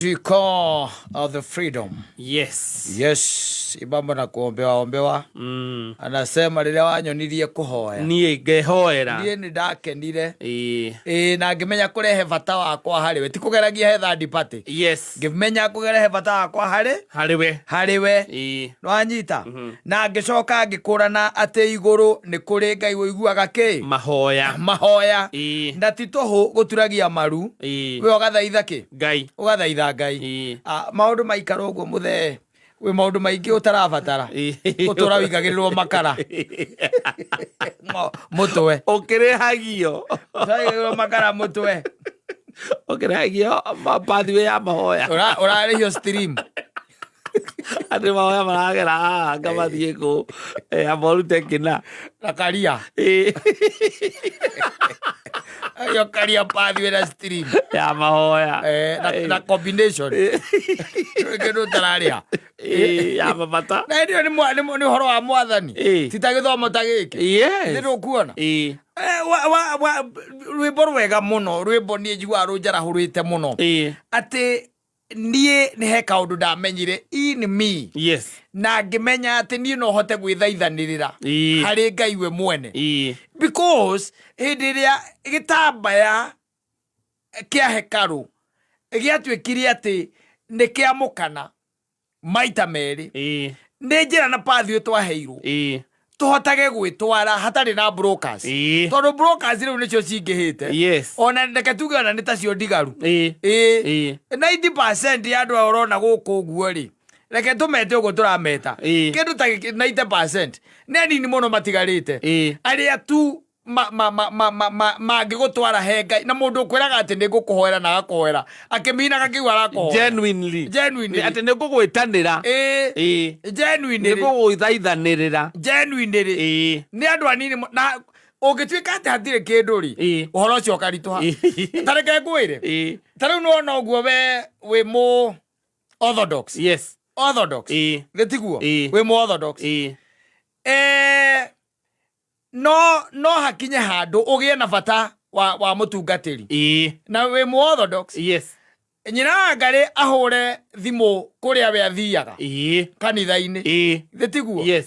We call of the freedom. Yes. Yes, ibambo na kuombewa ombewa. Anasema rĩrĩa wanyonirie kũhoya. Niĩ ngehoera. Niĩ nĩ ndakenire. Ĩĩ. Ĩĩ na ngĩmenya kũrehe bata wakwa harĩ we. Ti kũgeragia he third party. Yes. Ngĩmenya kũgerehe bata wakwa harĩ Harĩ we. harĩ we. Ĩĩ. Nĩwanyita? Na ngĩcoka ngĩkũrana atĩ igũrũ nĩ kũrĩ Ngai ũiguaga kĩ? Mahoya. Mahoya. Ĩĩ. Na ti tũhũ gũturagia maru. Ĩĩ. We ũgathaitha kĩ? Ngai. Ũgathaitha Ngai. Ĩĩ. Ah, maũndũ maikara ũguo mũthee wĩ maũndũ maingĩ ũtarabatara Ĩĩ. ũtũra wĩigagĩrĩrwo makara mũtwe. Ũkĩrĩhagio. Ũtũra makara mũtwe. Ũkĩrĩhagio pathway ya mahoya. Ũrarĩhio stream. Andũ mahoya maragera haha anga mathiĩ kũ. Eh, amba ũrute kĩna. Na karia. Ĩĩ. Ĩyo karia pathway na stream. Ya mahoya. Eh, na combination. Ndũrĩ kĩndũ ũtararĩha. Ĩĩ, ya mabata. Na hĩndĩ ĩyo nĩ ũhoro wa mwathani. Ĩĩ. Ti ta gĩthomo ta gĩkĩ. Yes. Nĩ ndũkuona. Ĩĩ. Eh, rwĩmbo rwega mũno, rwĩmbo niĩ njiguaga rũnjarahũrĩte mũno. Ĩĩ. Atĩ niĩ nĩ he kaũndũ ndamenyire in me. Yes. Na ngĩmenya atĩ niĩ no hote gwĩthaithanĩrĩra Ĩĩ. harĩ Ngai we mwene. Ĩĩ. Because hĩndĩ ĩrĩa gĩtambaya kĩa hekarũ gĩatuĩkire atĩ nĩ kĩamũkana maita merĩ, Ĩĩ. nĩ njĩra na pathway twaheirwo Ĩĩ. tũhotage gwĩtwara hatarĩ na brokers. Ĩĩ. Tondũ brokers rĩu nĩcio cingĩhĩte. Yes. Ona reke tuge ona nĩ tacio ndigaru. Ĩĩ. Ĩĩ. Ĩĩ. 90% ya andũ aya ũrona gũkũ ũguo rĩ, reke tũmete ũguo tũrameta. Ĩĩ. Kĩndũ ta 90% nĩ anini mũno matigarĩte. Ĩĩ. Arĩa tu mangĩgũtwara he Ngai na mũndũ ũkwĩraga atĩ nĩ ngũkũhoera na agakũhoera akĩminaga kĩu arakũhoera. Genuinely. Genuinely. Atĩ nĩ ngũgwĩtanĩra. Ĩĩ. Ĩĩ. Genuinely. Nĩ ngũgũthaithanĩrĩra. Genuinely. Ĩĩ. Nĩ andũ anini na ũngĩtuĩka atĩ hatirĩ kĩndũ rĩ, Ĩĩ. ũhoro ũcio ũkaritũha. Ĩĩ. Ta reke ngwĩre. Ĩĩ. Ta rĩu nĩwona ũguo we wĩ mũ Orthodox. Yes. Orthodox. Ĩĩ. Nĩ tiguo? Ĩĩ. Wĩ mũ Orthodox. Ĩĩ. No hakinye handũ ũgĩe na bata wa mũtungatĩri. Ĩĩ. Na wĩ mũ Orthodox. Yes. Nyina wa Ngarĩ ahũre thimũ kũrĩa we athiaga. Ĩĩ. Kanitha-inĩ. Ĩĩ. Nĩ tiguo? Yes.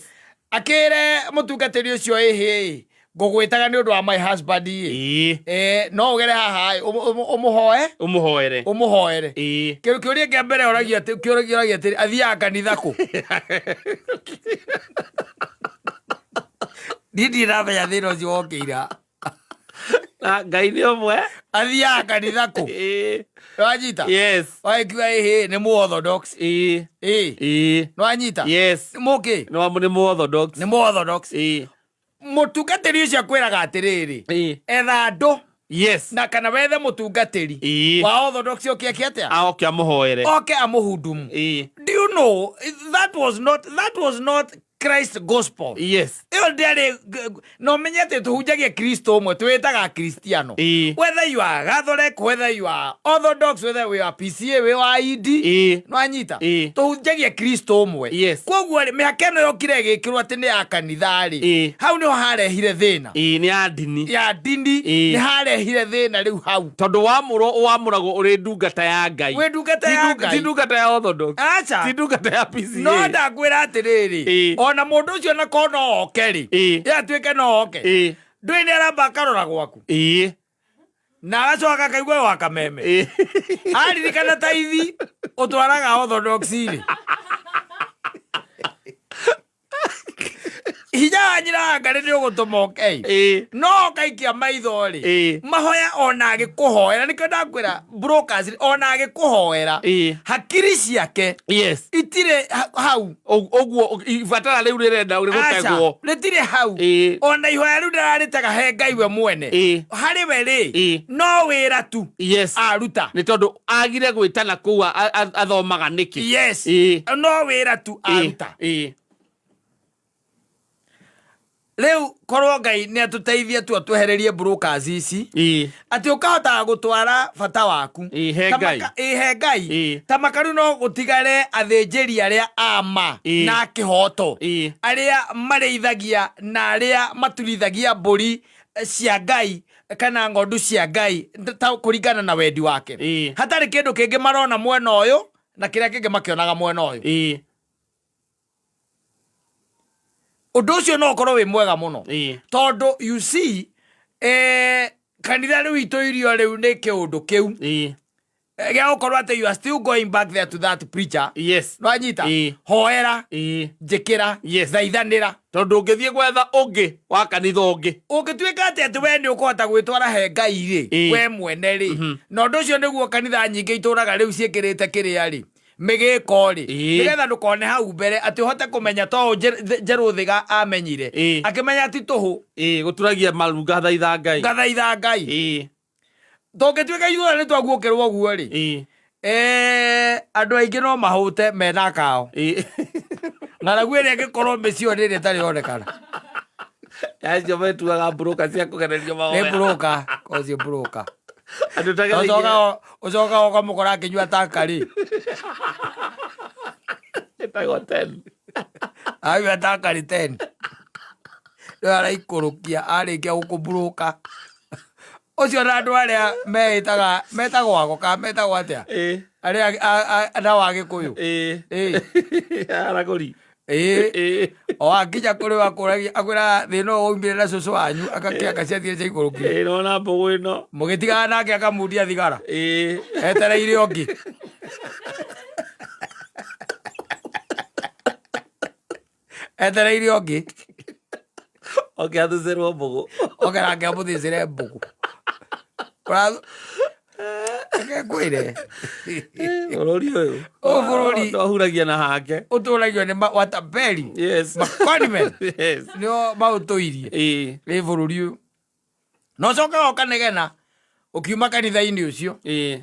Akĩre mũtungatĩri ũcio ĩhĩ, ngũgwĩtaga nĩ ũndũ wa my husband ĩ. Ĩĩ. No ũgere haha ĩ, ũmũhoe? Ũmũhoere. Ũmũhoere. Ĩĩ. Kĩũria kĩa mbere oragia atĩ, kĩũria oragia atĩrĩ, athiaga kanitha kũ? Niĩ ndirĩ ndamenya thĩna ũcio wokĩira. Na Ngai nĩ ũmwe. Athiaga kanitha kũ? Ĩĩ. Nĩwanyita? Yes. Wagĩkiuga ĩhĩ, nĩ mũ Orthodox. Ĩĩ. Ĩĩ. Ĩĩ. Nĩwanyita? Yes. Nĩ mũkĩ? Nĩ wa nĩ mũ Orthodox. Nĩ mũ Orthodox. Ĩĩ. Mũtungatĩri ũcio akwĩraga atĩrĩrĩ, Ĩĩ. etha andũ Yes. na kana wethe mũtungatĩri Ĩĩ. wa Orthodox oke eke atĩa? Oke amũhoere. Oke amũhudumu. Ĩĩ. Do you know that was not Christ gospel? Yes. Ĩyo ndĩarĩ no menye atĩ tũhunjagia Kristo ũmwe, twĩtaga Kristiano. Ĩĩ. Whether you are Catholic, whether you are Orthodox, whether you are PCA, wĩ wa ID, Ĩĩ. nĩwanyita? Ĩĩ. Tũhunjagia Kristo ũmwe. Yes. Koguo rĩ, mĩhaka ĩno yokire ĩgĩkĩrwo atĩ nĩ ya kanitha rĩ, Ĩĩ. hau nĩho harehire thĩna. Ĩĩ, nĩ ya ndini. Ya ndini, Ĩĩ. nĩ harehire thĩna rĩu hau. Tondũ wamũrwo wamũragwo ũrĩ ndungata ya Ngai. Wĩ ndungata ya Ngai. Ti ndungata ya Orthodox. Aca. Ti ndungata ya PCA. No ndakwĩra atĩrĩrĩ, Ĩĩ. ona mũndũ ũcio na korwo no oke rĩ, Ĩĩ. ĩ atuĩke no oke, Ĩĩ. ndũĩ nĩ aramba akarora gwaku. Ĩĩ. Na agacoka akaigua wa kameme. Ĩĩ. Aririkana ta ithi ũtwaraga Orthodox rĩ. Hinya wa nyina wa Ngarĩ nĩ ũgũtũma oke. Ĩĩ. No ũkaikia maitho rĩ, Ĩĩ. mahoya ona agĩkũhoera, nĩkĩo ndakwĩra brokers rĩ, ona agĩkũhoera, Ĩĩ. hakiri ciake Yes. itirĩ hau. Ũguo ibatara rĩu rĩrenda Aca, rĩgũtegwo. rĩtirĩ hau. Ĩĩ. Ona ihoya rĩu ndararĩtega he Ngai we mwene. Ĩĩ. Harĩ we rĩ, Ĩĩ. no wĩra tu Yes. aruta. Nĩ tondũ agire gwĩtana kũu athomaga nĩkĩ? Yes. Ĩĩ. No wĩra tu Ĩĩ. aruta. Ĩĩ. Rĩu korwo Ngai nĩ atũteithie tu atwehererie brokers ici. Ĩĩ. Atĩ ũkahotaga gũtwara bata waku. Ĩĩ, he Ta Ngai. ĩĩ, he Ngai. Ĩĩ. Ta maka rĩu no gũtigare athĩnjĩri arĩa a ma Ĩĩ. na kĩhoto. Ĩĩ. Arĩa marĩithagia na arĩa maturithagia mbũri cia Ngai Kana ng'ondu cia Ngai ta kũringana na wendi wake. Hatarĩ kĩndũ kĩngĩ marona mwena ũyũ na kĩrĩa kĩngĩ makĩonaga mwena ũyũ. Ũndũ ũcio no ũkorwo wĩ mwega mũno, tondũ you see, kanitha rĩu itũirio rĩu nĩ kĩũndũ kĩu gĩa gũkorwo atĩ you are still going back there to that preacher. Nwanyita? Hoera, njĩkĩra, thaithanĩra. Tondũ ũngĩthiĩ gwetha ũngĩ wa kanitha ũngĩ, Ũngĩtuĩka atĩ we nĩ ũkũhota gwĩtwara he Ngai rĩ, we mwene rĩ, na ũndũ ũcio nĩguo kanitha nyingĩ itũraga rĩu ciĩkĩrĩte kĩrĩa rĩ, mĩgĩko rĩ, nĩgetha ndũkone hau mbere atĩ ũhote kũmenya to Njerũthĩga amenyire, akĩmenya ti tũhũ. Gũturagia maru ngathaitha Ngai. Ngathaitha Ngai. Tũngĩtuĩka ithuothe nĩ twaguũkĩrwo ũguo rĩ, andũ aingĩ no mahũte mena kao. Ng'aragu ĩrĩa ĩngĩkorwo mĩciĩ nĩ ĩrĩa ĩtarĩ yonekana. Acio metuaga mburũka cia kũgererio Nĩ mahoya. mburũka, ũcio mburũka. Andũ tagereire. Ũcokaga ũkamũkora akĩnyua takarĩ. Ĩtagwo 10. Anyua takarĩ 10. Rĩu araikũrũkia arĩkia gũkũmburũka. Ũcio na andũ arĩa meĩtaga, metagwo ago kana metagwo atĩa? Arĩa na wa Gĩkũyũ. Aragũri. O akinya kũrĩ we akũragia, akwĩraga thĩna ũyũ waumire na cũcũ wanyu, agakĩanga ciathire ciaikũrũkire. Nona mbũgũ ĩno. Mũgĩtigana nake akamundia thigara. Etereire ũngĩ. Etereire ũngĩ. Oke athũcĩrwo mbũgũ. Oke nake amũthĩcĩre mbũgũ. Reke ngwĩre. Bũrũri ũyũ. Ũyũ bũrũri. Ndwahuragia na hake. Ũtũragio nĩ watapeli. Maconmen. Nĩo maũtũirie. Ĩ bũrũri ũyũ. Na ũcokaga ũkanegena ũkiuma kanitha-inĩ ũcio.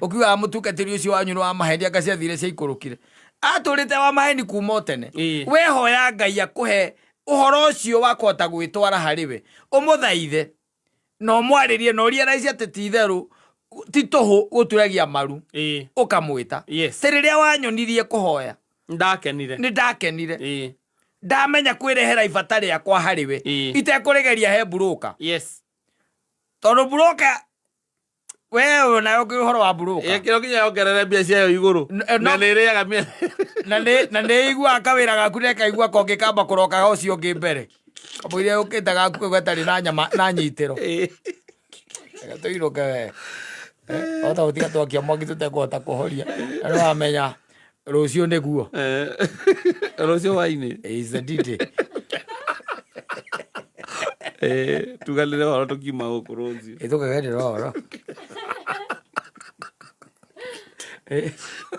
Ũkiugaga mũtungatĩri ũcio wanyu nĩ wa maheni, anga ciathire ciaikũrũkire. Atũrĩte wa maheni kuma o tene. We hoya Ngai akũhe ũhoro ũcio wa kũhota gwĩtwara harĩ we. Ũmũthaithe na ũmwarĩrie na ũrealize atĩ ti itherũ ti tũhũ gũturagia maru. Ũkamwĩta. Ti rĩrĩa wanyonirie kũhoya. Ndakenire. Nĩ ndakenire. Ndamenya kwĩrehera ibata rĩakwa harĩ we. Itekũrĩgeria he mburũka. Tondũ mburũka we onayo ngĩ ũhoro wa mburũka. Kĩro nginya yongerere mbia ciayo igũrũ. Na nĩ ĩrĩaga mĩa. Na nĩ ĩiguaga kawĩra gaku na ĩkaigua kongĩkamba kũrokaga ũcio ũngĩ mbere. Kamũira yũkĩte gaku kau gatarĩ na nyama na nyitĩro. Reke tũinũke we. Ota gũtiga twakia mwaki tũtekũhota kũhoria. Na nĩ wamenya rũciũ nĩguo. Rũciũ hwainĩ. Is the D-Day. Tuganĩre ũhoro tũkiuma gũkũ rũciũ. Ĩ tũkaganĩra ũhoro.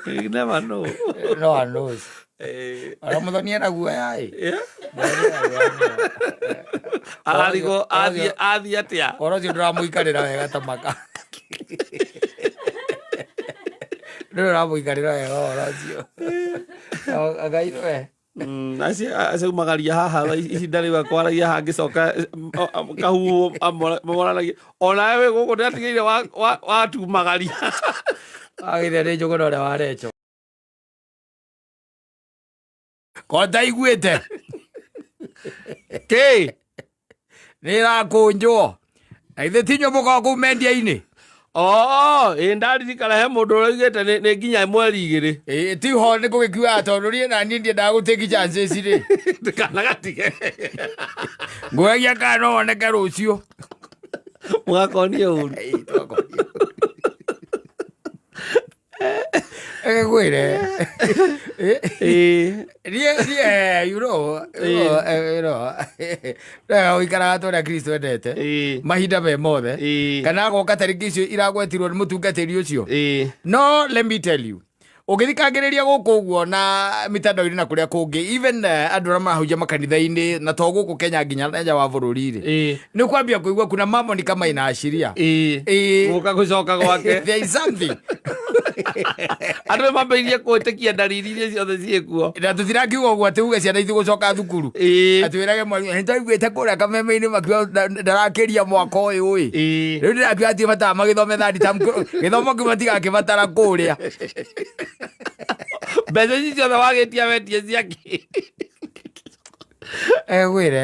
You never know. No one knows. Ona mũthoni ena guoya ĩ. Ararigwo athiĩ atĩa? Ũhoro ũcio ndũramũikarĩra wega ta maka. Ndũrĩ ũramũikarĩra wega ũhoro ũcio. Ngai nĩwe. Acio aumagaria haha ihinda rĩu akwaragia haha ngĩcoka kahuo mamoranagia onawe wĩ gũkũ ndĩratigĩire watumagaria. Wagĩire nĩ njũgũna ũrĩa warecho. Ko ndaiguĩte. Kĩ? Nĩ ĩrakũnjwo. Na ithe ti inyuĩ mũkoragwo kũu mendia-inĩ? Oo, ĩ ndaririkana he mũndũ ũraugĩte nĩ nginya mweri 2. Ĩ ti ho nĩ kũgĩkiugaga tondũ niĩ na niĩ ndiendaga gũtake chances rĩ. Ndũkanagatige. Ngũragia kana no woneke rũciũ. Mũgakonie ũru. Ĩ, tũgakonie. Reke ngwĩre. Ĩ. Niĩ, you know, wega gũikaraga ta ũrĩa Kristo endete. Mahinda me mothe. Kana agoka tarĩki icio iragwetirwo nĩ mũtungatĩri ũcio. No let me tell you, ũngĩthikangĩrĩria gũkũ ũguo na mitandao-inĩ na kũrĩa kũngĩ, even andũ arĩa marahunjia makanitha-inĩ na to gũkũ Kenya nginya nja wa bũrũri rĩ, nĩ ũkwambia kũigua kuna mambo ni kama inaashiria. Gũka gũcoka gwake. There is something. Andũ nĩ mambĩrĩirie gwĩtĩkia ndariri iria ciothe ciĩkuo. Na tũtirakiuga ũguo atĩ uge ciana itigũcoka thukuru. Atwĩrage mwarimũ, nĩ twaiguĩte kũrĩa kameme-inĩ makiuga ndarakĩria mwaka ũyũ ĩ. Rĩu ndĩrakiuga atĩ bataga magĩthome third term, gĩthomo kĩu matigakĩbatara kũrĩa. Mbeca ici ciothe wagĩtia wetie ciakĩ. Egwĩre.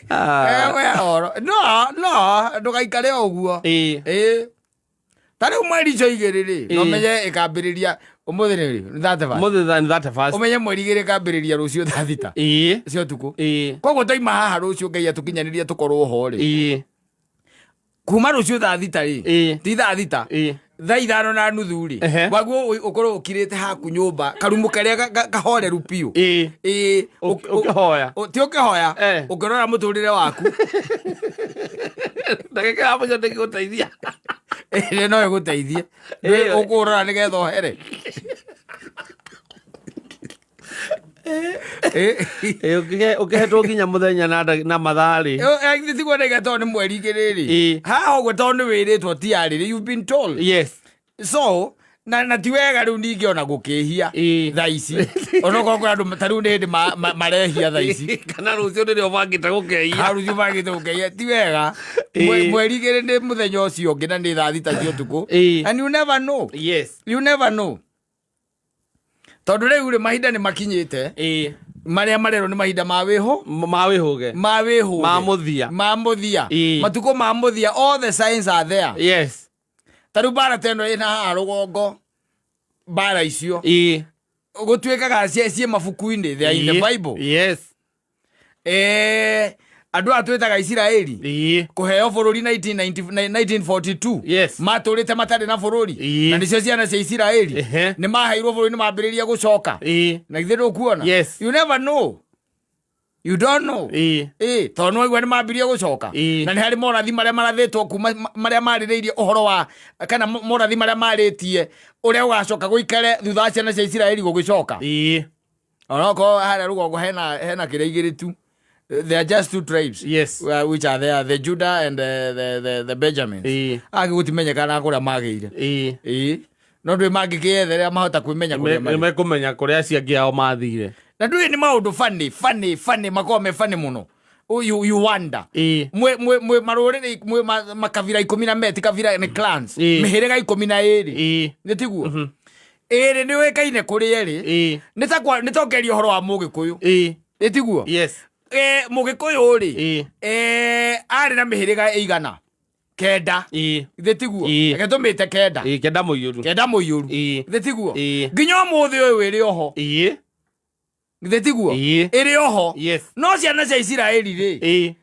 Ah. Egwĩra ũhoro. No, no, ndũgaikare o ũguo. Ĩĩ. Ĩĩ. Ta rĩu mweri icio igĩrĩ rĩ, no Ĩĩ. menye ĩkambĩrĩria ũmũthĩ nĩ rĩ, nĩ 31. Mũthĩ than 31. Ũmenye mweri igĩrĩ ĩkambĩrĩria rũciũ thaa thita Ĩĩ. cia ũtukũ. Ĩĩ. Koguo twaima haha rũciũ Ngai atũkinyanĩria tũkorwo ho rĩ. Ĩĩ. Kuma rũciũ thaa thita rĩ, Ĩĩ. ti thaa thita, Ĩĩ. thaa 5:30 rĩ, Ehe. waguo ũkorwo ũkirĩte haku nyũmba karumu karĩa kahoreru biũ. Ĩĩ. Ĩĩ, Ũkĩhoya. Ti ũkĩhoya, Eh. ũkĩrora mũtũrĩre waku. Ndagĩka ya mũico ndĩngĩgũteithia. Ĩrĩa no ĩgũteithie. Ĩĩ. Ũkũrora nĩgetha ũhere. Ĩĩ. Ĩĩ, ũkĩhetwo nginya mũthenya na mathaa rĩ. Ĩyo, tiguo ndaiga tondũ nĩ mweri igĩrĩ rĩ. Ĩĩ. Haha ũguo tondũ nĩ wĩrĩtwo ti arĩrĩ, you've been told. Yes. So, na ti wega rĩu ningĩ ona gũkĩhia Ĩĩ. thaa ici onokorwo kwĩ andũ ta rĩu nĩ hĩndĩ marehia thaa ici. Kana rũciũ nĩrĩo bangĩte gũkehia. Ha, rũciũ bangĩte gũkehia ti wega. Ĩĩ. Mweri igĩrĩ nĩ mũthenya ũcio ũngĩ na nĩ thaa thita cia ũtukũ. Ĩĩ. And you never know. Yes. You never know. Tondũ rĩu rĩ mahinda nĩ makinyĩte. Ĩĩ. Marĩa marerwo nĩ mahinda ma wĩhũ. Ma wĩhũge. Ma wĩhũge. Ma mũthia. Ma mũthia. Ĩĩ. Matukũ ma mũthia, all the signs are there. Yes. Ta rĩu mbara ta ĩno ĩna haha rũgongo, mbara icio. Ĩĩ. Gũtuĩkaga ciĩ mabuku-inĩ, they are in the Ĩĩ. Bible. Yes. Andũ aya twĩtaga Isiraeli. Ĩĩ. Kũheo bũrũri 1942. Yes. Matũrĩte matarĩ na bũrũri. Ĩĩ. Na nĩcio ciana cia Isiraeli. Ehe. Nĩ maheirwo bũrũri, nĩ mambĩrĩria gũcoka. Ĩĩ. Na githĩ ndũkuona? Yes. You never know. You don't know. Ĩĩ. Ĩĩ, tondũ nĩ waigua nĩ mambirie gũcoka. Ĩĩ. Na nĩ harĩ morathi marĩa marathĩtwo kuma marĩa marĩrĩirie ũhoro wa kana morathi marĩa marĩtie ũrĩa ũgacoka gũikare thutha wa ciana cia Isiraeli gũgĩcoka. Ĩĩ. Onokorwo harĩa rũgongo hena kĩrĩa igĩrĩ tu. There are just two tribes. Yes. Which are there, the Judah and the Benjamins. Ĩĩ. Angĩ gũtimenyekana kũrĩa magĩire. Ĩĩ. Ĩĩ. No ndũĩ mangĩkĩetherera mahota kwĩmenya kũrĩa marĩ. Nĩmekũmenya kũrĩa acio angĩ ao mathire. Na ndũĩ nĩ maũndũ funny, funny, funny, makoragwo me funny mũno. Oh, you wonder. Ĩĩ. Mwe marũrĩrĩ, mwe makabira ikũmi na me, ti kabira nĩ clans. Ĩĩ. Mĩhĩrĩga ikũmi na ĩrĩ. Ĩĩ. Nĩ tiguo? Ĩrĩ nĩ ũĩkaine kũrĩ erĩ. Ĩĩ. Nĩ ta kwa, nĩ ta ũkĩaria ũhoro wa Mũgĩkũyũ. Ĩĩ. Nĩ tiguo? Yes. Mũgĩkũyũ rĩ, Ĩĩ. Arĩ na mĩhĩrĩga ĩigana? Kenda. Ĩĩ. Githĩ tiguo? Ĩĩ. Reke tũmĩte kenda. Ĩĩ, kenda mũiyũru. Kenda mũiyũru. Ĩĩ. Githĩ tiguo? Ĩĩ. Nginya ũmũthĩ ũyũ ĩrĩ oho. Ĩĩ. Githĩ tiguo? Ĩĩ. Ĩrĩ oho. Yes. No ciana cia Isiraeli rĩ, Ĩĩ.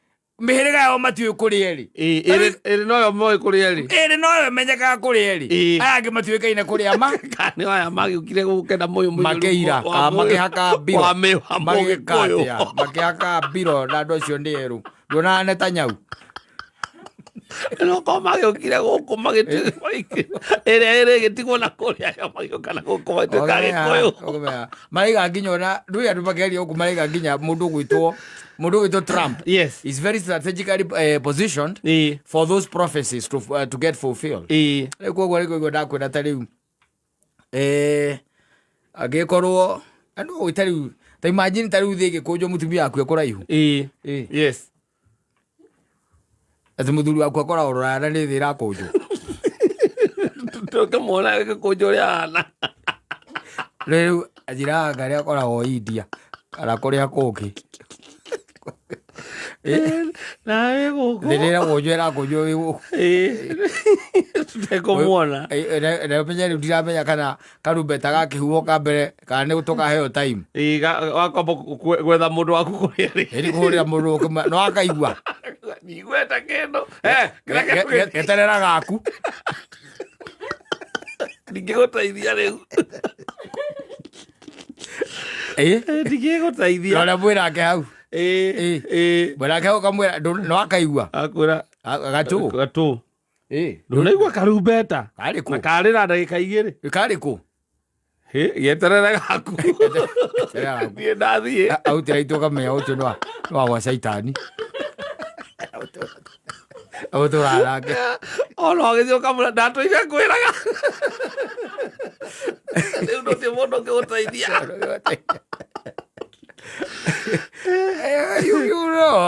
mĩhĩrĩga yao matiũĩ kũrĩ erĩ. Ĩĩ, ĩrĩ noyo moĩ kũrĩ erĩ. Ĩrĩ noyo ĩmenyekaga kũrĩ erĩ. Ĩĩ. Aya angĩ matiũĩkaine kũrĩ ama. Kana nĩ aya magĩũkire gũkũ kenda mũyũ mũiyũru Makĩira, wa kana makĩhaka mbiro. wa wa Magĩka Mũgĩkũyũ. atĩa? Makĩhaka mbiro na andũ acio nĩ erũ. Nduonaga Netanyahu? No korwo magĩũkire gũkũ ĩrĩa ĩrĩ ĩgĩtigwo na kũrĩa yo magĩũka na gũkũ magĩtuĩka Gĩkũyũ. Ũkamenya. Maraiga nginya ona, ndũĩ andũ makĩaria gũkũ maraiga nginya mũndũ ũgwĩtwo Trump. Yes. Is very strategically positioned Ĩĩ. for those prophecies to get fulfilled. Ĩĩ. Rĩu koguo rĩu koguo ndakwĩra ta rĩu. Angĩkorwo andũ ũĩ ta rĩu, ta imagine ta rĩu thĩ ĩgĩkũnjwo mũtumia waku ekũraihu. Ĩĩ. Ĩĩ. Yes. Atĩ mũthuri waku akoragwo rũraya na nĩ thĩ ĩrakũnjwo. Tũkĩmuona ĩgĩkũnjwo ũrĩa ahana. Rĩu anjĩraga ngarĩa akoragwo India kana kũrĩa kũngĩ. Nawe gũkũ. Thĩ ĩrakũnjwo ĩrakũnjwo wĩ gũkũ. Ĩĩ. Tũtekũmuona. Na ũmenye rĩu ndiramenya kana karumbeta gakĩhuhwo ka mbere kana nĩ tũkaheo time. Ĩĩ, wakwamba gwetha mũndũ waku kũrĩa rĩ. Ĩri kũhũrĩra mũndũ ũkĩma, no akaigua. Ndigweta kĩndũ. Kĩrĩa kĩndũ Geterera gaku. Ndingĩgũteithia rĩu. Ĩĩ. Ndingĩgũteithia. Na ũrĩa mwĩrake hau. Ĩĩ, Ĩĩ. ĩĩ. Mwĩrake hau ũkamwĩra, no akaigua. Akwĩra, Gatũ. Gatũ. Ĩĩ. Ndũnaigua karumbeta? Karĩ kũ? Na karĩra ndagĩka igĩrĩ. Karĩ kũ? Hĩ, geterere gaku. Geterere gaku. Niĩ ndathiĩ. Autĩra itũ ũkamenya ũcio nĩ wa gwa caitani. Ũtũraga nake. Ona ũgĩthiĩ ũkamwĩra, ndatũire ngwĩraga. Rĩu ndũtirĩ mũndũ ũngĩgũteithia. You know,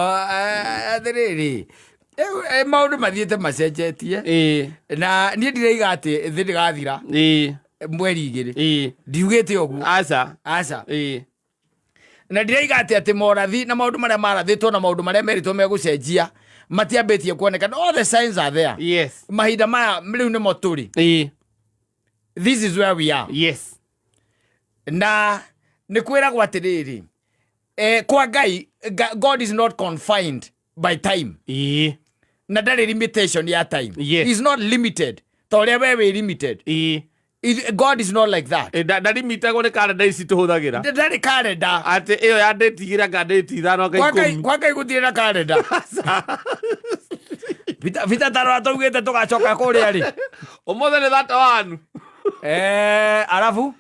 atĩrĩrĩ, maũndũ mathiĩte macenjetie. Ĩĩ. Na niĩ ndiraiga atĩ thĩ ndĩgathira Ĩĩ. mweri igĩrĩ. Ĩĩ. Ndiugĩte ũguo. Aca. Aca. Ĩĩ. Na ndiraiga atĩ atĩ morathi na maũndũ marĩa marathĩtwo na maũndũ marĩa merĩtwo megũcenjia matiambĩtie kuoneka. All the signs are there. Mahinda maya rĩu nĩmo tũrĩ. This is where we are. Na nĩ kwĩragwo atĩrĩrĩ, kwa Ngai, God is not confined by time. Na ndarĩ limitation ya time. He's not limited ta ũrĩa we wĩ limited. God is not like that. Ndarimitagwo nĩ karenda ici tũhũthagĩra. Ndarĩ karenda. Atĩ ĩyo ya ndĩti igĩrĩ anga ndĩti ithano anga Kwa Ngai, 10. kwa Ngai gũtirĩ na karenda. Vita tarora twaugĩte tũgacoka kũrĩa rĩ. Ũmũthĩ nĩ 31. Arabu?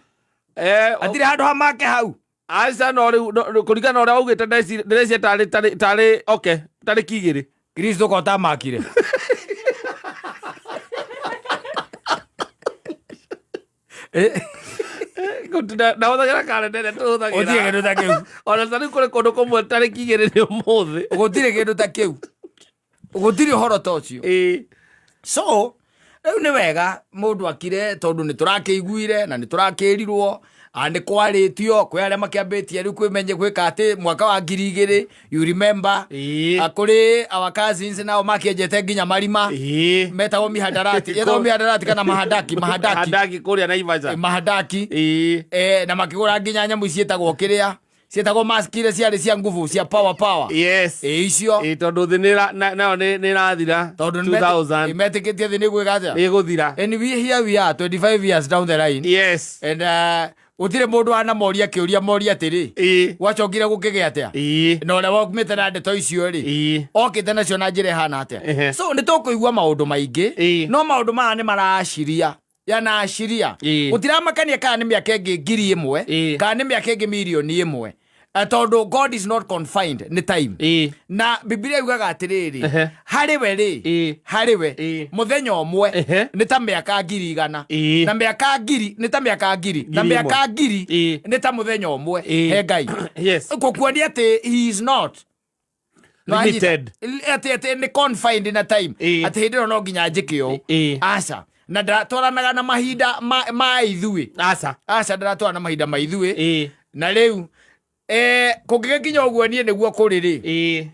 Hatirĩ handũ hamake hau. Aca, no rĩu kũringana na ũrĩa waugĩte ndĩreciria tarĩ okay, tarĩki 2. Kristo ko tamakire. Ndahũthagĩra karenda ĩrĩa tũhũthagĩra. Gũtirĩ kĩndũ ta kĩu. Ona ta rĩu kũrĩ kũndũ kũmwe tarĩki 2 nĩ ũmũthĩ. Gũtirĩ kĩndũ ta kĩu. Gũtirĩ ũhoro ta ũcio. So rĩu nĩ wega mũndũ akire tondũ nĩ tũrakĩiguire na nĩ tũrakĩrirwo, nĩ kwarĩtio kwĩ arĩa makĩambĩtie rĩu kwĩmenye gwĩka atĩ mwaka wa ngiri igĩrĩ, you remember? Kũrĩ our cousins nao makĩenjete nginya marima. Metagwo mihadarati. Yetagwo mihadarati kana mahadaki, mahadaki. Mahadaki kũrĩa Naivasha. Mahadaki. Na makĩgũra nginya nyamũ ciĩtagwo kĩrĩa, ciĩtagwo mask iria ciarĩ cia nguvu, cia power power. Icio. Tondũ thĩ nayo nĩ ĩrathira. Tondũ two thousand. nĩ metĩkĩtie thĩ nĩ gwĩka atĩa? Nĩ ĩgũthira. And we here we are 25 years down the line. And gũtirĩ mũndũ wanamoria kĩũria moria atĩrĩ. Gwacokire gũkĩgĩa atĩa? Na ũrĩa waumĩte na ndeto icio rĩ, okĩte nacio na njĩra ĩhana atĩa? So nĩ tũkũigua maũndũ maingĩ, no maũndũ maya nĩ maraciria. Yanaashiria. Gũtiramakania kana nĩ mĩaka ĩngĩ 1,000, kana nĩ mĩaka ĩngĩ 1,000,000. Tondũ God is not confined nĩ time. Na Biblia yugaga atĩrĩrĩ, harĩ we rĩ, harĩ we, mũthenya ũmwe nĩ ta mĩaka 100,000. Na mĩaka ngiri nĩ ta mĩaka ngiri. Na 1,000. mĩaka ngiri nĩ ta mũthenya ũmwe. He Ngai. Gũkuonia atĩ he is not Limited. Atĩ nĩ confined na time. Atĩ hĩndĩ ĩyo no nginya njĩke ũũ. Aca. Na ndatwaranaga na mahinda ma ithuĩ. Aca. Aca, ndaratwarana na mahinda ma ithuĩ. Na rĩu, kũngĩgĩkinya ũguo niĩ nĩguo kũrĩ rĩ.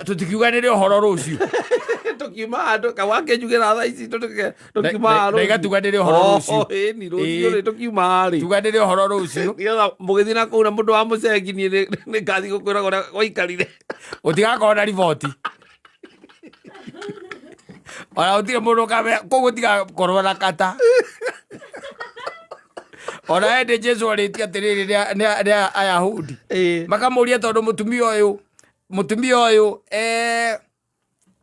Tũtikiuganĩre ũhoro rũciũ. Tũkiuma handũ, kawakĩnjugĩra thaa ici, tũkiuma handũ. Ndaigatuganĩre ũhoro rũciũ. Oh, ĩni, rũciũ rĩ, tũkiuma rĩ. Tuganĩre ũhoro rũciũ. Nĩgetha mũgĩthiĩ na kũu na mũndũ wa mũcengi, niĩ nĩ ngathiĩ gũkwĩra ũrĩa gwaikarire. Ũtigakorwo na riboti. Ona gũtirĩ mũndũ ũkamenya, kũu gũtigakorwo na kata. Ona hĩndĩ Jesu arĩtie atĩrĩrĩ, nĩ Ayahudi. Makamũria tondũ mũtumia ũyũ,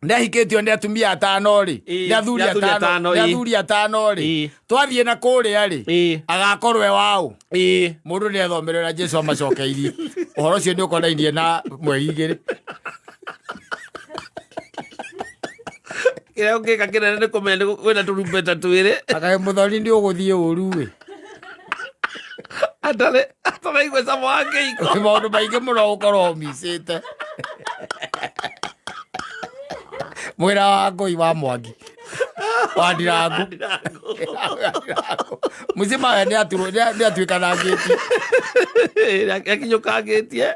nĩ ahikĩtio nĩ atumia atano rĩ. Nĩ athuri Nĩ athuri atano, atano, nĩ athuri atano rĩ. Twathiĩ na kũrĩa rĩ, agakorwo e waũ. Mũndũ nĩ ethomere na Jesu amacokeirie. Ũhoro ũcio nĩ ũkonainie na mweri igĩrĩ. Kĩrĩa ũngĩka kĩnene nĩ kũmenya nĩ kwĩna tũrumbeta twĩrĩ. Akae mũthoni nĩ ũgũthiĩ ũru ĩ. Ataraigua cama wa kĩiko. Maũndũ maingĩ mũno ũkorwo ũmicĩte. Mwĩra wa ngũi wa Mwangi. Wa Ndirangu. Mũcima we nĩ atuĩkanangĩtie. Akinyũkangĩtie.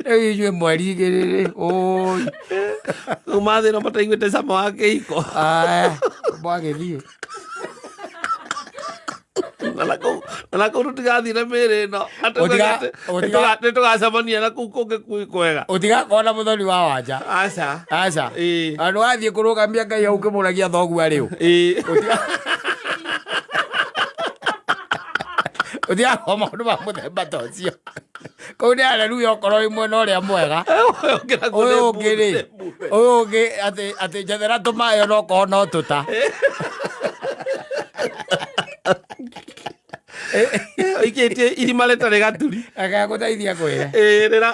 Rĩu inyuĩ mweri igĩrĩ rĩ, ũi. Kuma thĩ ĩno mataiguĩte cama wa kĩiko. Aya, mwagĩthiĩ. Na kũu tũtigathiĩ na mĩĩrĩ ĩno. Atĩ nĩ tũgacemania na kũu kũngĩ kwĩ kwega. Ũtigakorwo na mũthoni wa wanja. Aca. Aca. Andũ wathiĩ kũrũgamia Ngai hau ũkĩmũragia thoguo arĩ ũ. Ũtigakorwo maũndũ ma mũthemba ta ũcio. Kũu nĩ haleluya okorwo wĩ mwena ũrĩa mwega. Ũyũ ũngĩ rĩ, ũyũ ũngĩ atĩ njethera tũmaĩ onokorwo no tũta. Oikĩtie irima rĩtarĩ gaturi. Agagũteithia kwĩre.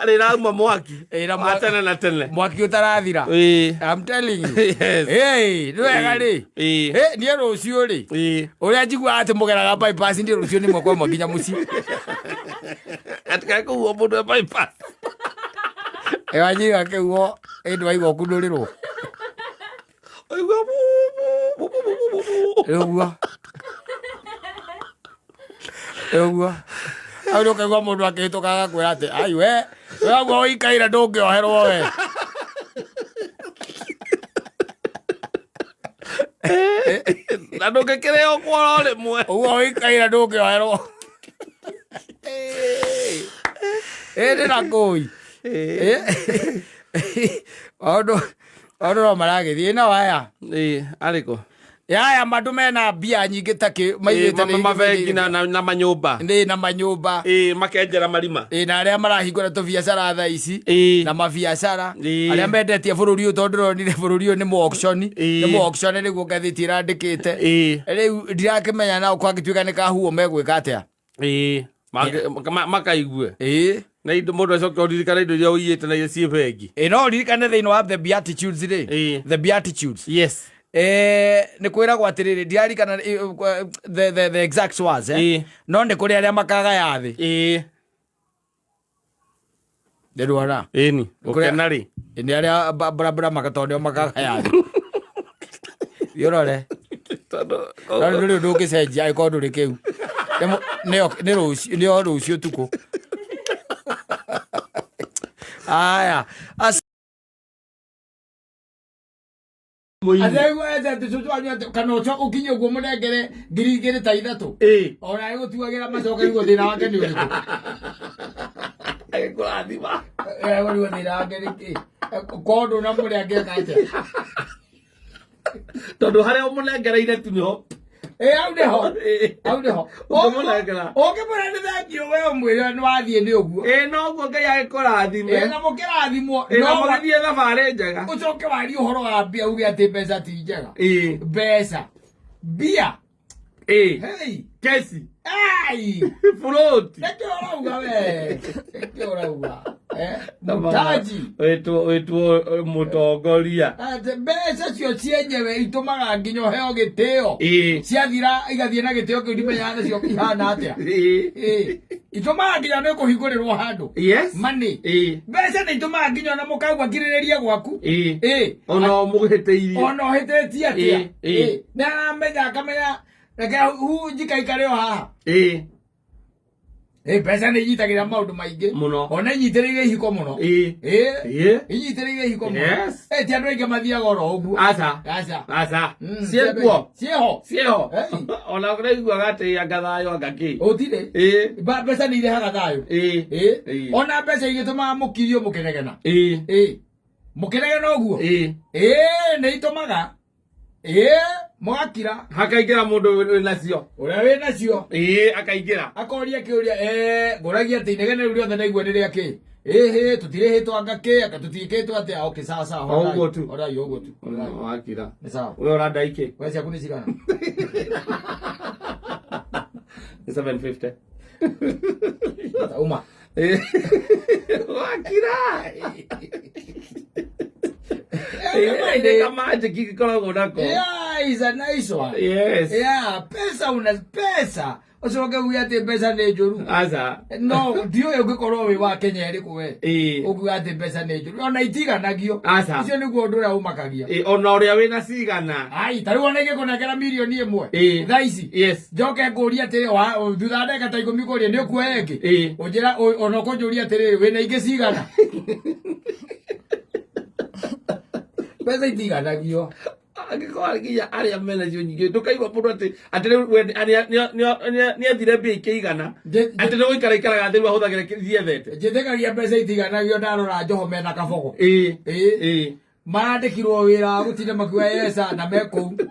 Rĩrauma mwaki. Na Wa tene na tene. Mwaki ũtarathira. I'm telling you. Hey, nĩ wega rĩ. Hey, niĩ rũciũ rĩ. Ũrĩa njiguaga atĩ mũgeraga bypass, niĩ rũciũ nĩ ĩmwe kwa ĩmwe nginya mũciĩ. Gatikae kũhuo mũndũ e bypass. Ĩwanyiga kĩhuo ĩndĩ waigua ũkunũrĩrwo. Waigua bu, bu, bu, bu, bu, bu, bu. Ũguo. Ũguo. Hau nĩ ũkaigua mũndũ akĩhĩtũka agakwĩra atĩ ai we we ũguo ũikaire ndũngĩoherwo we. Na ndũngĩkĩrĩo kworo rĩmwe. Ũguo ũikaire ndũngĩoherwo. Ĩ ndĩ na kũi. Maũndũ maũndũ no maragĩthiĩ no aya. Ĩĩ, arĩkũ? Yaya mandũ mena mbia nyingĩ ta kĩ maigĩte nĩ Mabengi na manyũmba. Nĩ na manyũmba. Ĩĩ, makenjera marima. Ĩ na arĩa marahingũra tũbiacara thaa ici. Ĩĩ. Na mabiacara. Ĩĩ. Arĩa mendetie bũrũri ũyũ tondũ ndĩronire bũrũri ũyũ nĩ mũ auction. Ĩĩ. Nĩ mũ auction nĩguo ngathĩti ĩrandĩkĩte. Ĩĩ. Rĩu ndirakĩmenya nao kwangĩtuĩka nĩ kahuo megwĩka atĩa. Ĩĩ. Makaigue. Ĩĩ. Na indo mũndũ acoke ũririkane indo iria ũiyĩte na iria ciĩ bengi. Ĩ no ũririkane thĩinĩ wa The Beatitudes rĩ. Ĩĩ. The Beatitudes. Yes. Nĩ kwĩragwo atĩrĩrĩ ndirarikana the exact words, eh? Ĩĩ. No nĩ kũrĩ arĩa makagaya thĩ. Ĩĩ. Ndĩruona. Ĩni. Gũkena rĩ. Nĩ arĩa barabara tondũ nĩo makagaya thĩ. Thiĩ ũrore. Tondũ No ndũrĩ ũndũ ũngĩcenjia angĩkorwo ndũrĩ kĩu. Nĩ rũciũ nĩ o rũciũ ũtukũ. Aya. Atĩ ete atĩ cũcũ wanyu atĩ kana ũco ũkinye ũguo mũnengere 3000. Ĩĩ. Ona egũtuagĩra macoka nĩguo thĩna wake nĩ ũrĩkũ. Agĩkũrathima. Egũrigwo thĩna wake nĩ kĩ. Korwo ndũnamũrĩa angĩka atĩa. Tondũ harĩa ũmũnengereire tu nĩho. Ĩ hau nĩho. Hau nĩho. Ũngĩmũnengera. Ũngĩmwĩra nĩ thengiũ we ũmwĩre nĩ wathiĩ nĩ ũguo. Ĩĩ noguo Ngai agĩkũrathime. Ĩ na mũkĩrathimwo. Ĩĩ na No mũgĩthiĩ thabarĩ njega. ũcoke warie ũhoro wa mbia uge atĩ mbeca ti njega. Ĩĩ. Mbeca. Mbia. Ĩĩ. Hey. Kesi. Ai. Buroti. Nĩkĩ ũrauga we? Nĩkĩ ũrauga? Eh, Mũtaji. Wĩtwo wĩtwo mũtongoria. Atĩ mbeca cio cienyewe itũmaga nginya ũheo gĩtĩo. Ĩĩ. Ciathira igathiĩ na gĩtĩo kĩu ndimenyaga nacio ihana atĩa. Ĩĩ. Ĩĩ. Itũmaga nginya nĩ kũhingũrĩrwo handũ. Yes. Money. Ĩĩ. Mbeca nĩ itũmaga nginya ona mũkaigua ngirĩrĩria gwaku. Ĩĩ. Ĩĩ. Ona ũmũhĩtĩirie. Ona ũhĩtĩtie atĩa. Ĩĩ, ĩĩ. Ĩĩ. Nĩ aramenya akamenya reke hu njikaikare o haha. Ĩĩ. Ĩ mbeca nĩ inyitagĩrĩra maũndũ maingĩ. Mũno. Ona inyitĩrĩire ihiko mũno. Ĩĩ. Ĩ. Ĩĩ. Inyitĩrĩire ihiko mũno. Yes. Ĩ ti andũ aingĩ mathiaga oro ũguo. Aca. Aca. Aca. Ciĩkuo. Ciĩkuo. Ciĩho. Ciĩho. Hey. Ona ũraiguaga atĩ anga thayũ anga kĩ. Gũtirĩ. Ĩĩ. Mbeca nĩ irehaga thayũ. Ĩĩ. Ĩ. Ĩĩ. Ona mbeca igĩtũmaga mũkirio mũkĩnegena. Ĩĩ. Ĩ. Mũkĩnegena ũguo. Ĩĩ. Ĩ nĩ itũmaga. Ĩ mũgakira. Hakaingĩra mũndũ wĩ nacio. Ũrĩa wĩ nacio. Ĩĩ akaingĩra. Akoria kĩũria eh ngũragia atĩ inegene rĩu rĩothe ndaigua nĩ rĩa kĩ. Ĩhĩ tũtirĩhĩtwo anga kĩ anga tũtiĩkĩtwo atĩa. Okay sawa sawa. O ũguo tu. Horai ũguo tu. Horai. Wakira. Nĩ sawa. We ũranda ikĩ? We ciaku nĩ cigana? Nĩ 750. Uma. Wakira. Nĩ kamanjĩki gĩkoragwo nako. Yeah, is a nice one. Yes. Yeah, pesa una pesa. Ũcoke uge atĩ mbeca nĩ njũru. Aca. No, ndiũĩ ũngĩkorwo wĩ wa Kenya ĩrĩkũ we. Ĩĩ. Ũngiuga atĩ mbeca nĩ njũru. Ona itiganagio. Aca. Ũcio nĩguo ũndũ ũrĩa ũmakagia. Ĩĩ, ona ũrĩa wĩna cigana. Ai, ta rĩu ona ingĩkũnengera 1 mirioni. Ĩĩ. Thaa ici. Yes. Njoke ngũrie atĩrĩ thutha wa ndagĩka ta 10 ngũrie nĩ ũkuoya ĩngĩ. Ĩĩ. Ũnjĩra ona ũkũnjũria atĩrĩrĩ wĩna ingĩ cigana. Mbeca itiganagio. Angĩkorwo nginya arĩa mena cio nyingĩ ndũkaigua mũndũ atĩ atĩ rĩu we nĩ athire mbia ikĩigana atĩ nĩ gũikara ikaraga thĩ rĩu ahũthagĩra ciethete. Njĩtĩkagia mbeca itiganagio ndarora Njoho mena kabogo. Ĩĩ. Ĩĩ. Ĩĩ. Marandĩkirwo wĩra wa gũtinda makiuga yesa na me kũu.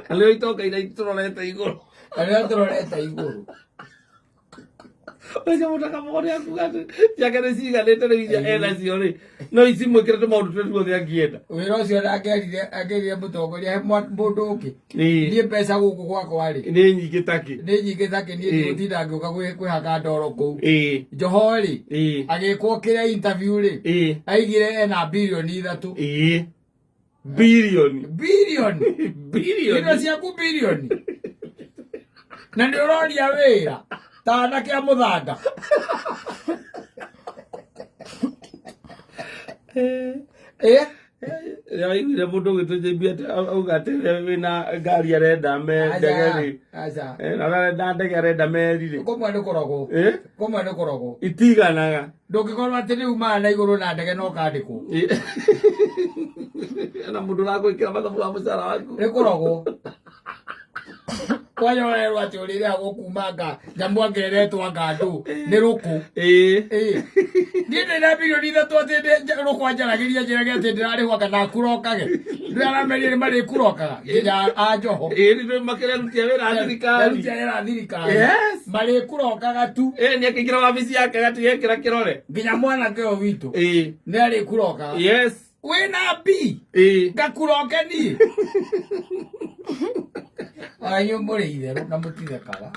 Na nĩo itonga iria tũrorete igũrũ. Arĩa tũrorete igũrũ. Ũcio mũndũ akabogo nĩ akuga atĩ ciake nĩ ciiganĩte rĩu iria enacio rĩ no ici mwĩkĩre tũmaũndũ tũrĩa tuothe angĩenda. Wĩra ũcio angĩerire angĩerire mũtongoria he mũndũ ũngĩ. Ĩĩ. Niĩ mbeca gũkũ gwakwa rĩ. Nĩ nyingĩ takĩ. Nĩ nyingĩ takĩ niĩ Ĩĩ. ndigũtinda ngĩũka kwĩhaka ndoro kũu. Ĩĩ. Njoho rĩ. Ĩĩ. Agĩkwo kĩrĩa interview rĩ. Ĩĩ. Aigire ena 3 birioni. Ĩĩ. Birioni. Birioni. Birioni. Indo ciaku birioni. Na nĩ ũroria wĩra ta anake a mũthanga. Eh? Waiguire mũndũ ũgĩtwo JB atĩ auga atĩ we wĩna ngari arenda me ndege rĩ. Aca. Na ũrĩa arenda ndege arenda meri rĩ. Kũmwe nĩ kũrogwo. Eh? Kũmwe nĩ kũrogwo. Itiganaga. Ndũngĩkorwo atĩ rĩu maa na igũrũ na ndege no kandĩkwo. Na mũndũ ũragwĩkĩra mathabu wa mũcara waku. Nĩ kũrogwo. Kwanja ũrerwo atĩ ũrĩrĩhagwo kuma nga nyamũ anga ĩretwo anga ndũ nĩ rũkũ. Ĩĩ. Ĩĩ. Niĩ ndĩ na 3 bilioni atĩ rũkũ anjaragĩria njĩrage atĩ ndĩrarĩhwo anga nakurokage. Ndĩ arameria nĩ marĩkurokaga nginya a Njoho. Ĩĩ nĩ makĩrerutia wĩra a thirikari. Aruti a wĩra a thirikari. Yes. Marĩkurokaga tu. Ĩĩ nĩ akĩingĩra wabici yake agatigekĩra kĩrore. Nginya mwanake ũyũ witũ Ĩĩ. nĩ arĩkurokaga. Yes. Wĩna B Ĩĩ. ngakuroke niĩ. Ona inyuĩ mũrĩ itherũ na mũtithekaga.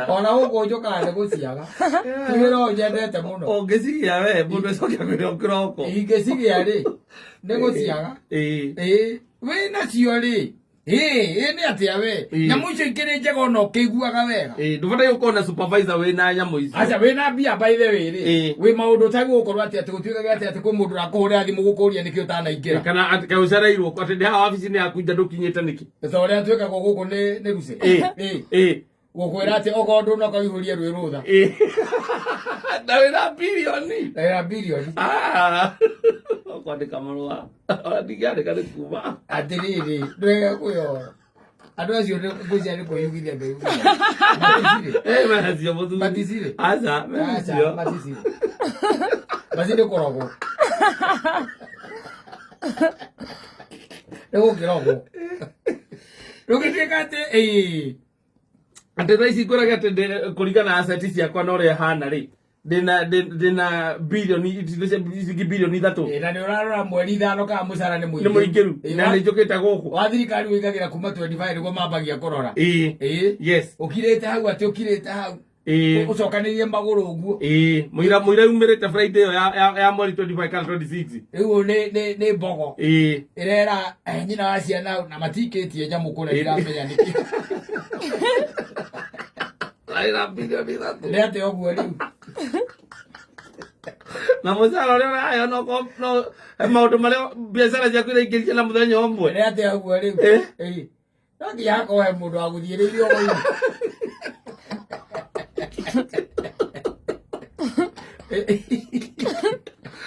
Ona gũkũ njũkaga nĩ gũciaga. Ti wĩra ũyũ nyendete mũno. Ũngĩcigĩa we mũndũ acoke akwĩre ũkĩroko. Ingĩcigĩa rĩ nĩ gũciaga. Ĩĩ. Ĩĩ wĩnacio rĩ ĩĩ ĩ nĩ atĩa we Ĩĩ. nyamũ icio ikĩrĩ njega ona ũkĩiguaga wega. Ĩĩ ndũbataire gũkorwo na supervisor wĩna nyamũ icio. Aca wĩna mbia by the way rĩ Ĩĩ. wĩ maũndũ ũtagĩrĩirwo gũkorwo atĩ atĩ gũtuĩkaga atĩ atĩ kwĩ mũndũ ũrakũhũrĩra thimũ gũkũria nĩkĩ ũtanaingĩra. Kana atĩ kaĩ ũcereirwo atĩ ndĩ haha wabici-inĩ yaku nja ndũkinyĩte nĩkĩ. Ta ũrĩa twĩkagwo gũkũ nĩ ruce. Ĩĩ. Ĩĩ. Ĩĩ. Gũkwĩra atĩ okorwo ndũnoka ũihũrie rwĩ rũtha. Ĩĩ. Na wĩna bilioni. Na wĩna bilioni. Ah. Ũkwandĩka marũa. Ona ndingĩandĩka nĩ kuma. Atĩrĩrĩ ndwega kwĩyora. Andũ acio ngwĩciria nĩ kwĩyugithia meyugithia. Maticirĩ. Ĩĩ menacio mũthuri. Maticirĩ. Aca Aca menacio. maticirĩ. Maci nĩ kũrogwo. Nĩ gũkĩrogwo. Rũgĩtuĩka atĩ ĩĩ. Atĩ thaa ici ngwĩraga atĩ kũringana na asset ciakwa na ũrĩa hana rĩ ndĩna bilioni ciringi 3 bilioni. Ĩĩ, na nĩ ũrarora mweri 5 kana mũcara nĩ nĩ mũingĩru Ĩĩ, na nĩ njũkĩte gũkũ. Wa thirikari wĩigagĩra kuma 25 nĩguo mambagia kũrora. Ĩĩ. Ĩĩ. Yes. Ũkirĩte hau atĩ ũkirĩte hau. Ĩĩ. Ũcokanĩrĩrie magũrũ ũguo. Ĩĩ mũira umĩrĩte Friday ĩyo ya mweri 25 kana 26. Rĩu nĩ mbogo. Ĩĩ. Ĩrera nyina wa ciana na matikĩtie nyamũ kũrĩa ndiramenya nĩkĩ. Wĩna 3 bilioni. Nĩ atĩa ũguo rĩu? Na mũcara ũrĩa ũraheo no maũndũ marĩa biacara ciaku iraingĩria na mũthenya ũmwe. Nĩ atĩa ũguo rĩu? Ĩĩ. Ĩĩ. No nginya hakorwo he mũndũ wa gũthiĩrĩirie ũguo.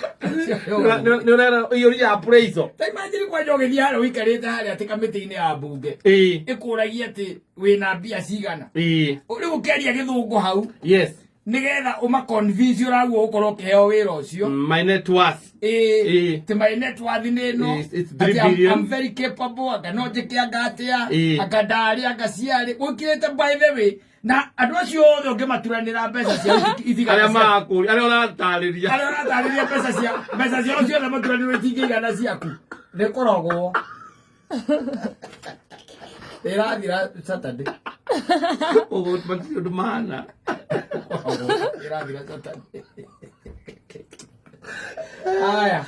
Nĩ ũrera iyũria appraisal. Ta imagine kwanja ũgĩthiĩ harĩa ũikarĩte harĩa atĩ kamĩtĩ-inĩ ya mbunge Ĩĩ. ĩkũragia atĩ wĩna mbia cigana. Ĩĩ. Rĩu ũkĩaria gĩthũngũ hau Yes. nĩgetha ũma-convince ũraguo ũkorwo ũkĩheo wĩra ũcio. My net worth. Ĩĩ. Ĩĩ. Ti my net worth nĩ ĩno. It's 3 Atĩ billion. I'm very capable anga no njĩke anga atĩa Ĩĩ. anga ndarĩ anga ciarĩ ũkĩrĩte by the way na andũ acio othe ũngĩmaturanĩra mbeca ciao itigana Arĩa marakũria arĩa ũratarĩria. Arĩa ũratarĩria mbeca ciao ciothe maturanĩrwo itingĩigana ciaku nĩ kũrogwo. Ĩrathira Saturday. Ũguo matirĩ ũndũ mahana. Kũrogwo ĩrathira Saturday. Aya.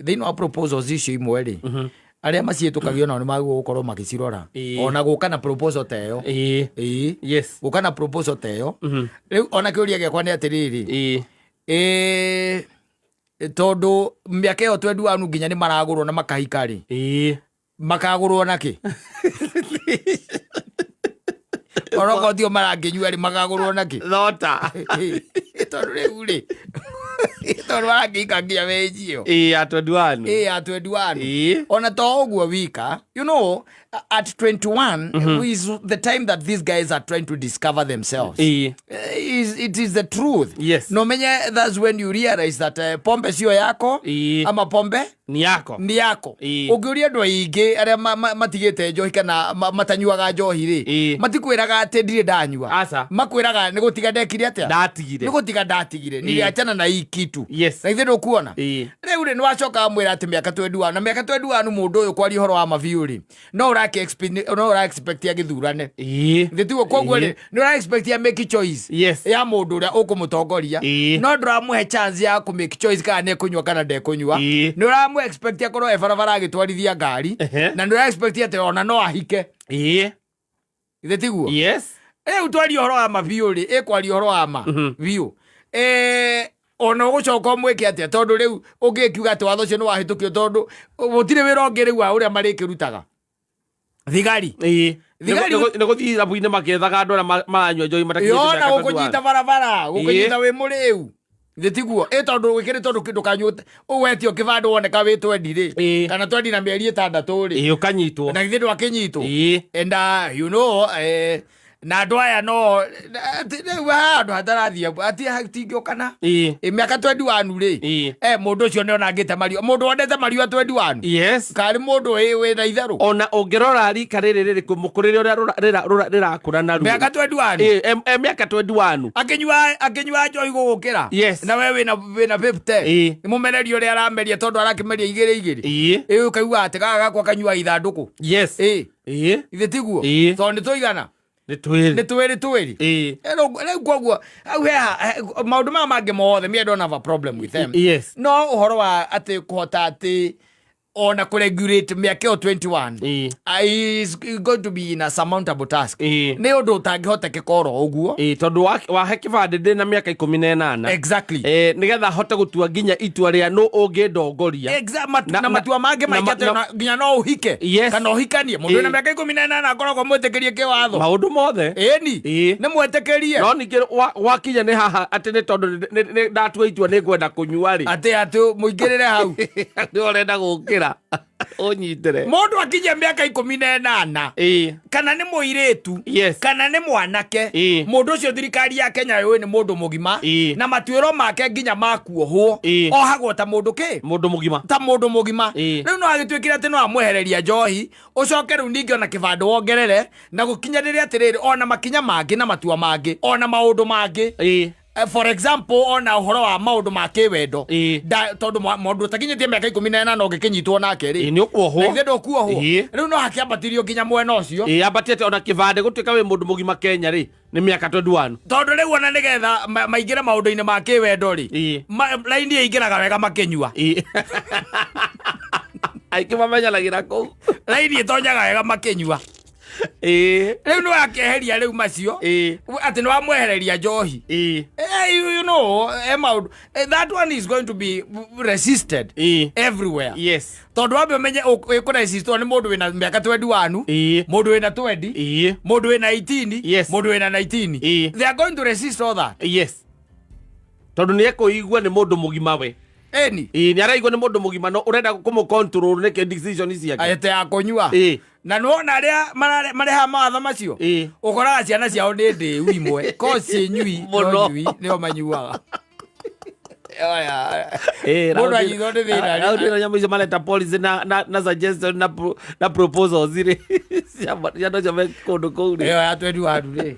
Thĩinĩ wa proposals icio imwe rĩ arĩa maciĩtũkagia onao nĩ magĩrĩirwo gũkorwo magĩcirora ona gũka na proposal ta ĩyo. Ĩĩ. Ĩĩ. Yes. Gũka na proposal ta ĩyo rĩu ona kĩũria gĩakwa nĩ atĩrĩrĩ Ĩĩ. ĩĩ tondũ mĩaka ĩyo 21 nginya nĩ maragũrwo na makahika rĩ Ĩĩ. Makagũrwo nakĩ onokorwo tio marakĩnyua rĩ makagũrwo nakĩ? Thota. Tondũ rĩu rĩ tondũ marakĩhika nginya age ĩyo Ĩĩ ya 21. Ĩĩ ya 21. Ĩĩ. Ona to ũguo wika, at 21 is the time that these guys are trying to discover themselves. Ĩĩ. It is the truth. Yes. No menye that's when you realize that pombe sio yako Ĩĩ. ama pombe Ni yako. Ni yako. Ĩĩ. Ũngĩũria andũ aingĩ arĩa matigĩte njohi kana matanyuaga njohi rĩ Ĩĩ. matikwĩraga atĩ ndirĩ ndanyua. Aca. Makwĩraga nĩ gũtiga ndekire atĩa Ndatigire. Nĩ gũtiga ndatigire niliachana na hii kitu. Yes. Na ithe ndũkuona Ĩĩ. Rĩu rĩ nĩwacoka wamwĩra atĩ mĩaka 21 na mĩaka 21 mũndũ ũyũ kwaria ũhoro wa mabiũ rĩ no ũra expect agĩthurane. Ĩĩ. Thĩ tiguo koguo Ĩĩ. rĩ nĩ ũra expect ya make choice Yes. ya mũndũ ũrĩa ũkũmũtongoria Ĩĩ. no ndũramũhe chance ya kũ make choice kana nĩ ekũnyua kana ndekũnyua. Ĩĩ. Nĩ ũramũ expect akorwo e barabara agĩtwarithia ngari na nĩ ũra expect atĩ ona no ahike. Ĩĩ. Githĩ tiguo? Yes. Rĩu twaria ũhoro wa ma biũ rĩ ĩkwaria ũhoro wa ma biũ. Ona ũgũcoka ũmwĩke atĩa, tondũ rĩu ũngĩkiuga atĩ watho ũcio nĩ wahĩtũkio, tondũ gũtirĩ wĩra ũngĩ rĩu wa ũrĩa marĩkĩrutaga thigari. Thigari- Nĩ gũthiĩ irabu-inĩ makĩethaga andũ arĩa maranyua njohi matakinyĩtie yona mĩaka gũkũnyita 21. barabara, gũkũnyita wĩ mũrĩu thĩ tiguo ĩ, tondũ wĩkĩrĩ, tondũ ndũkanyue ũwetio kĩbandĩ woneka wĩ 20 rĩ, kana 20 na mĩeri 6 rĩ, Ĩĩ, ũkanyitwo. Na githĩ ndwakĩnyitwo? Ĩĩ. And na andũ aya no atĩ rĩu haha handũ hatarathiĩ atĩ hatingĩũkana. Ĩ mĩaka 21 rĩ, mũndũ ũcio nĩ onangĩte mario, mũndũ wonete mario 21, karĩ mũndũ wĩna itherũ. Ona ũngĩrora rika rĩrĩ rĩrĩ mũkũrĩre ũrĩa rĩrakũra naruo. Mĩaka 21. Ĩĩ, mĩaka 21. Akĩnyua njohi gũgũkĩra. Na we wĩna 50. Nĩ mũmereria ũrĩa arameria, tondũ arakĩmeria igĩrĩ igĩrĩ. Ĩ ũkaigua atĩ gaka gakwa kanyua ithandũkũ. Ĩ ithe tiguo? Ĩĩ. Tondũ nĩ tũigana. Nĩ twĩrĩ. Nĩ twĩrĩ twĩrĩ. Rĩu koguo hau maũndũ maya mangĩ mothe, me I don't have a problem with them. No ũhoro wa atĩ kũhota atĩ ona kũregulate mĩaka ĩyo 21 is going to be in a surmountable task. Nĩ ũndũ ũtangĩhotekeka oro ũguo. Ĩĩ, tondũ wahe kĩbandĩ ndĩ na mĩaka 18, nĩgetha hote gũtua nginya itua rĩa nũ ũngĩndongoria. Na matua mangĩ maingĩ atĩ nginya no ũhike kana ũhikanie mũndũ wĩna mĩaka 18 akoragwo mwĩtĩkĩrie kĩwatho. Maũndũ mothe. Ĩni. Nĩ mwĩtĩkĩrie. No ningĩ gwakinya nĩ haha atĩ nĩ tondũ nĩ ndatua itua nĩ ngwenda kũnyua rĩ, atĩ mũingĩrĩre hau. Nĩ ũrenda gũkĩra ũnyitĩre. Mũndũ akinyia mĩaka 18, kana nĩ mũirĩtu, kana nĩ mwanake, mũndũ ũcio thirikari ya Kenya yũĩ nĩ mũndũ mũgima. Na matuĩro make nginya makuohwo, ohagwo ta mũndũ kĩ? Mũndũ mũgima. Ta mũndũ mũgima. Rĩu no agĩtuĩkire atĩ no amwehereria njohi, ũcoke rĩu ningĩ ona kĩbandĩ wongerere na gũkinyanĩre atĩrĩrĩ, ona makinya mangĩ na matua mangĩ, ona maũndũ mangĩ. For example, ona ũhoro wa maũndũ ma kĩwendo. Tondũ mũndũ ũtakinyĩtie mĩaka 18 ũngĩkĩnyitwo nake rĩ, Nĩ ũkuohwo. Na ithe ndũkuohwo. Rĩu no hakĩambatirio nginya mwena ũcio. Ĩĩ, ambatĩte ona kĩbandĩ gũtuĩka wĩ mũndũ mũgima Kenya rĩ, nĩ mĩaka 21. Tondũ rĩu ona nĩgetha maingĩre maũndũ-inĩ ma kĩwendo rĩ, raini ĩingĩraga wega makĩnyua. Ĩĩ. Aingĩ mamenyanagĩra kũu. Raini ĩtonyaga wega makĩnyua. Rĩu nĩ wakĩeheria rĩu macio, atĩ nĩ wamwehereria njohi. You know, maũndũ, that one is going to be resisted everywhere. Tondũ wambe ũmenye ĩkũresistwo nĩ mũndũ wĩna mĩaka 21, mũndũ wĩna 20, mũndũ wĩna 18, mũndũ wĩna 19. They are going to resist all that. Yes, tondũ nĩ ekũigua nĩ mũndũ mũgima we. Ĩni. Ĩĩ, nĩ araigua nĩ mũndũ mũgima, no ũrenda kũmũ control nĩkĩ decision ciake? Atĩ ya kũnyua. Na nĩwona arĩa marehaga mawatho macio, ũkoraga ciana ciao nĩ ndĩu imwe ko ciĩ nyui no Mũno. nyui nĩo manyuaga. Mũndũ Mũndũ anyitwo nĩ thĩna rĩ. Raundi nyamũ icio mareta policy na suggestion na proposals rĩ, ciana icio me kũndũ kũu rĩ. Ĩyo ya 21 rĩ,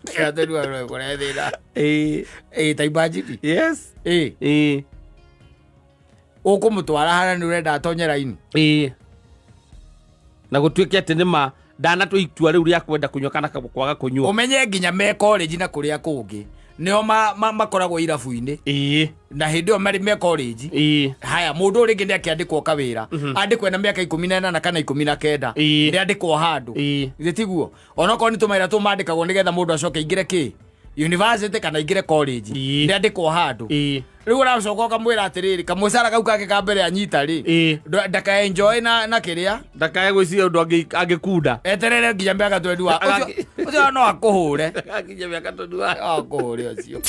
ĩyo ya 21 no ĩkũrehe thĩna. Ĩ ta imagine. Ĩ ũkũmũtwara harĩa nĩ ũrenda atonye raini. Ĩĩ, na gũtuĩke atĩ nĩ ma ndanatua itua rĩu rĩa kwenda kũnyua kana kwaga kũnyua. Ũmenye nginya me college na kũrĩa kũngĩ nĩo makoragwo irabu-inĩ. Na hĩndĩ ĩyo marĩ me college. Haya, mũndũ ũrĩa rĩngĩ nĩ akĩandĩkwo kawĩra, andĩkwo na mĩaka 18 kana 19. Nĩ andĩkwo handũ. Githĩ tiguo? Onokorwo nĩ tũmawĩra tũmandĩkagwo nĩgetha mũndũ acoke aingĩre kĩ university kana aingĩre college. Nĩ andĩkwo handũ. Rĩu ũracoka ũkamwĩra atĩrĩrĩ, kamũcara kau kake ka mbere anyita rĩ, ndakaenjoy na kĩrĩa. Ndakae gwĩciria ũndũ angĩkunda. Eterere nginya mĩaka 21. Ũcio no akũhũre. Akinya mĩaka 21. No akũhũre ũcio.